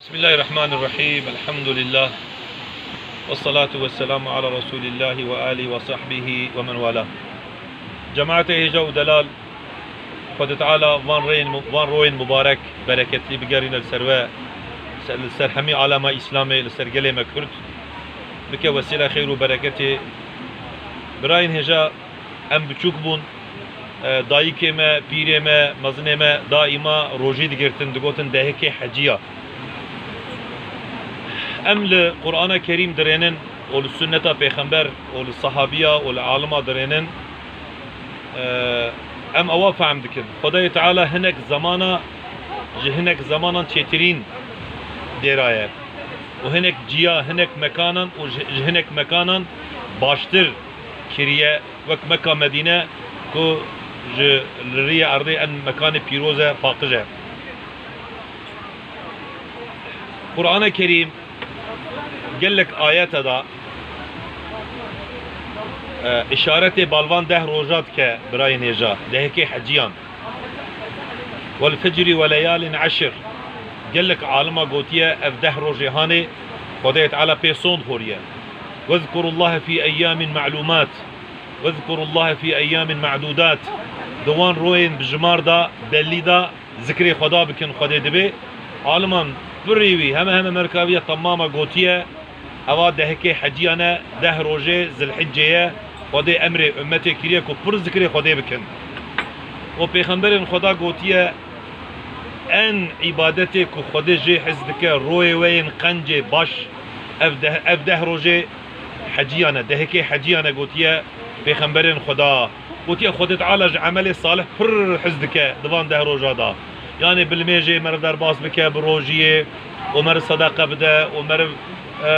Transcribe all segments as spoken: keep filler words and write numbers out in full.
Bismillahirrahmanirrahim. Elhamdülillah. Ve salatu ve selamu ala Resulillahi ve alihi ve sahbihi ve men wala. Cemaate hêja û delal, Xwedê Teala van rêyên mu-, van royên mubarek, bereketli bigerîne li ser we, ser, li ser hemî alema Îslamê, li ser gelê me Kurd. Bike wesîle xêr û bereketê. Birayên hêja, em biçûk bûn, e, dayikê me, pîrê me, mezinê me daîma rojî digirtin, digotin dehikê heciya. Em li Qur'ana Kerîm dirênin û li sunneta Pêxember û li sahabiya û li alima dirênin. E, em ewa fehm dikin. Xwedayê Teala hinek zemana ji hinek zemanan çêtirîn dêra ye. Û hinek ciya, hinek mekanan û ji, ji hinek mekanan baştir kiriye, wek Meka Medîne ku ji li riyê erdê en mekanê pîroz e, paqij e. Qur'ana Kerîm gelek ayete da, e, îşaretê balvan deh roja dike, birayên hêja, dehikê heciyan. Vel fecri ve leyalin eşir. Gelek alima gotiye ev deh rojê hanê Xwedayê Teala pê sond xoriye. Vezkurullahe fî eyyamin ma'lumat. Vezkurullahe fî eyyamin ma'dudat. Di wan royên bi jimar da, bellî da, zikrê Xweda bikin, Xwedê dibê. Aliman pirî wî, heme heme merkaviya temama gotiye, eva dehikê heciyan e, deh rojê Zilhiccê ye, Xwedê emrê ummetê kiriye ku pir zikrê Xwedê bikin. Û pêxemberên Xweda gotiye, en îbadetê ku Xwedê jê hez dike, royê we yên qencê baş, ev deh, ev deh rojê heciyan e, dehikê heciyan e, gotiye pêxemberên Xweda. Gotiye Xwedê Teala ji emelê salih pir hez dike di van deh roja da. Yanê bi limêjê meriv derbas bike, bi rojiyê û meriv sedeqe bide û meriv, e, e,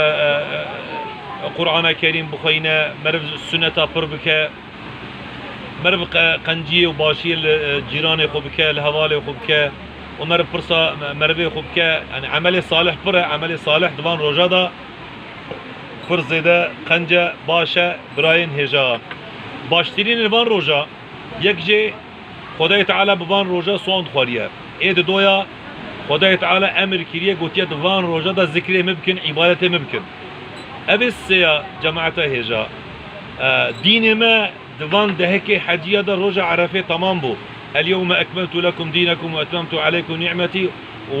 e, Qur'ana Kerîm bixweyne, meriv suneta pir bike, meriv qe-, qenciyê û başiyê li, e, cîranê xwe bike, li hevalê xwe bike û meriv pirsa me-, merivê xwe bike. Yanî emelê salih pir e, emelê salih di van roja da pir zêde qenc e, baş e, birayên hêja. Baştirîn li van roja, yek jê Xwedayê Teala bi van roja sond xwariye. Ê di doya Xwedayê Teala emir kiriye, gotiye di van roja da zikrê min bikin, îbadetê min bikin. Ev ê sêya cemaeta hêja. E, dînê me di van dehekê heciya de roja Erefê temam bû. El yewme ekmeltu lekum dînekum ve etmemtu aleykum ni'metî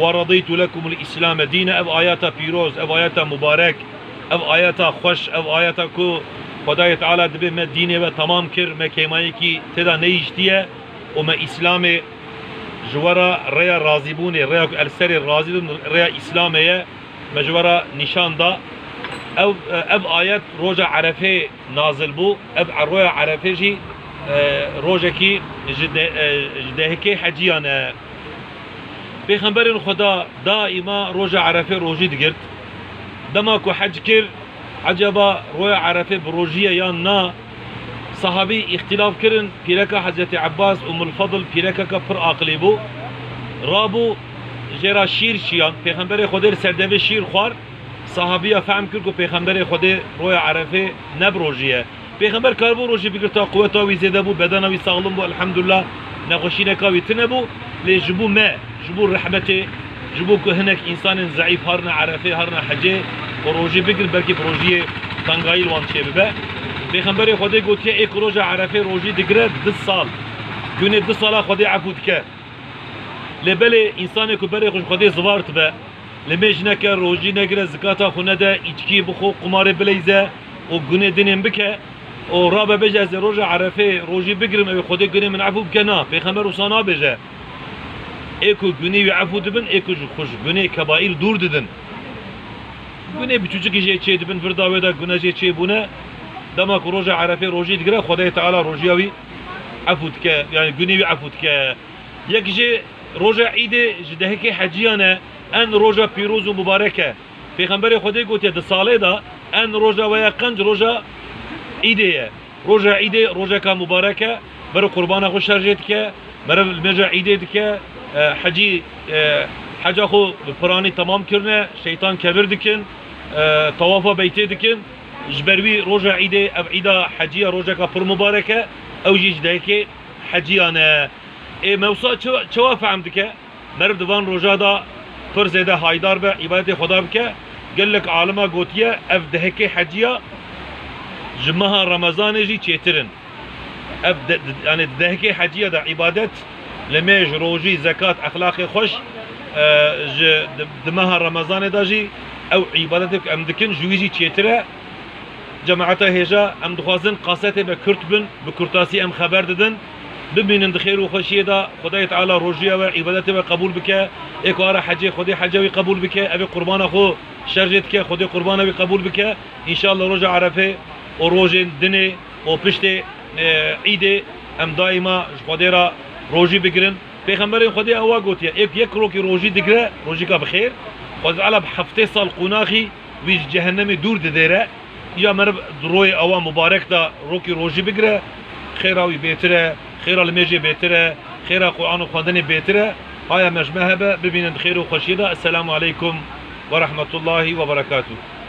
ve radîtu lekumul îslame dîne. Ev ayeta pîroz, ev ayeta mubarek, ev ayeta xweş, ev ayeta ku Xwedayê Teala dibê me dînê we temam kir, me kêmayekî tê de nehiştiye û me Îslamê ji we re rêya razîbûnê, rêya ku el serê razî bin, rêya Îslamê ye, me ji we re nîşan da. Ev, ev ayet roja Erefê nazil bû. Ev roja Erefê jî, e, rojekî ji de-, e, ji dehikê heciyan e. Pêxemberên Xweda daîma roja Erefê rojî digirt. Dema ku hec kir, ecaba roja Erefê bi rojî ye yan na? Sahabî îxtîlaf kirin, pîreka Hezretî Ebbas, Ummul Fedl, pîrekeka pir aqilî bû. Rabû jê re şîr şiyan, Pêxemberê Xwedê li ser devê şîr xwar. Sahabiya fehm kir ku Pêxemberê Xwedê roja Erefê ne bi rojî ye. Pêxember karibû rojî bigirta, quweta wî zêde bû, bedena wî saxlim bû, elhamdulillah, nexweşîneka wî tune bû, lê ji bo me, ji bo rehmetê, ji bo ku hinek însanên zeîf harine Erefê, harine hecê û rojî bigirin, belkî bi rojiyê tengayî li wan çêbibe. Pêxemberê Xwedê gotiye, ê ku roja Erefê rojî digire, du sal, gunê du sala Xwedê efû dike. Lê belê însanê ku berê xwe ji Xwedê zivar dibe, limêj neke, rojî negire, zikata xwe nede, îçkiyê bixwe, qumarê bileyze û gunê dinên bike û rabe bêje, ez ê roja Erefê rojî bigirim, ew ê Xwedê gunê min efû bike, na, Pêxember wisa nabêje. Ê ku gunê wî efû dibin, ê ku ji xwe ji gunê kebaîr dûr didin. Gunê biçûçikî jê çê dibin, virda wê de gune jê çê bûne, dema ku roja Erefê rojî digire, Xwedê Teala rojiya wî efû dike, yanî gunê wî efû dike. Yek jê roja Îdê ji dehikê heciyan e, en roja pîroz û mubarek e. Pêxemberê Xwedê gotiye, di salê de en roja we ya qenc roja Îdê ye. Roja Îdê rojeka mubarek e, meriv qurbana xwe şerjê dike, meriv limêja Îdê dike, e, hecî, e, heca xwe bi piranî temam kirine, şeytan kevir dikin, e, tawafa beytê dikin. Ji ber wî roja Îdê, ev Îda heciya rojeka pir mubarek e, ew jî ji dehikê heciyan e. Ê me wisa çi, çawa fehm dike? Meriv di van roja de Pir zêde haydar be, îbadetê Xweda bike. Gelek alima gotiye, ev dehekê heciya ji meha Remezanê jî çêtir in. Ev de, de, yani dehekê heciya de îbadet, limêj, rojî, zekat, exlaqê xweş, e, ji di, di meha Remezanê de jî ew îbadetê ku em dikin ji wî jî çêtir e. Cemaeta hêja, em dixwazin kasetê me kurt bin, bi kurtasî em xeber didin. Bimînin di xêr û xweşiyê de, Xwedayê Teala rojiya we, îbadetê we qebûl bike. Ê ku ara hecê, Xwedê heca wî qebûl bike. Ev ê qurbana xwe şerjê dike, Xwedê qurbana wî qebûl bike. Înşallah roja Erefê û rojên dinê û piştê, e, îdê em daîma ji Xwedê re rojî bigirin. Pêxemberên Xwedê ewa gotiye, ê ku yek rokî rojî digire, rojîka bi xêr, Xwedê Teala bi heftê sal qonaxî wî ji cehennemê dûr didêre. Îja meriv di royê ewa mubarek de rokî rojî bigire, xêra wî bêtir e, xêra limêjê bêtir e, xêra Quran û xwendinê bêtir e. Haya me ji me hebe, bibînin di xêr û xweşiyê de. Esselamu aleykum ve rahmetullahi ve berekatuh.